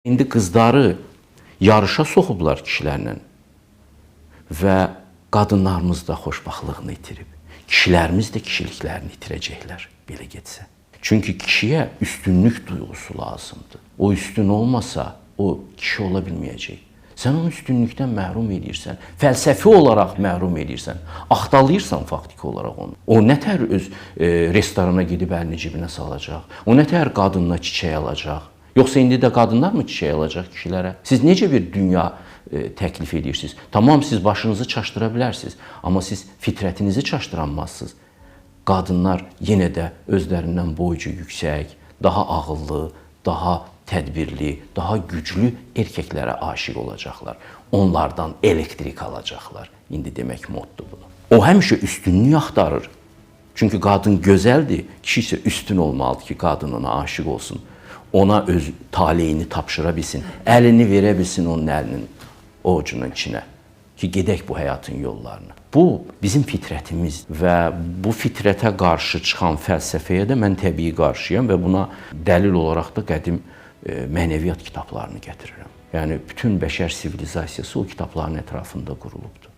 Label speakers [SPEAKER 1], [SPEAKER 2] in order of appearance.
[SPEAKER 1] İndi qızları yarışa soxublar kişilərlə və qadınlarımız da xoşbəxtliyini itirib. Kişilərimiz də kişiliklərini itirəcəklər belə getsə. Çünki kişiyə üstünlük duyğusu lazımdır. O üstün olmasa, o kişi ola bilməyəcək. Sən onu üstünlükdən məhrum eləyirsən. Fəlsəfi olaraq məhrum eləyirsən. Axtalayırsan faktiki olaraq onu. O nətər öz restorana gedib əlini cibinə salacaq? O nətər qadınına çiçək alacaq? Yoxsa indi də qadınlar mı çiçək alacaq kişilərə? Siz necə bir dünya təklif edirsiniz? Tamam, siz başınızı çaşdıra bilərsiniz, amma siz fitrətinizi çaşdıranmazsınız. Qadınlar yenə də özlərindən boyca yüksək, daha ağıllı, daha tədbirli, daha güclü erkəklərə aşiq olacaqlar. Onlardan elektrik alacaqlar. İndi demək moddur bunu. O həmişə üstünlük axtarır. Çünki qadın gözəldir, kişi isə üstün olmalıdır ki, qadın ona aşiq olsun. Ona öz taleyini tapşıra bilsin, əlini verə bilsin onun əlinin ovucunun içinə ki, gedək bu həyatın yollarını. Bu bizim fitrətimiz və bu fitrətə qarşı çıxan fəlsəfəyə də mən təbii qarşıyam və buna dəlil olaraq da qədim mənəviyyat kitablarını gətirirəm. Yəni bütün bəşər sivilizasiyası o kitabların ətrafında qurulubdur.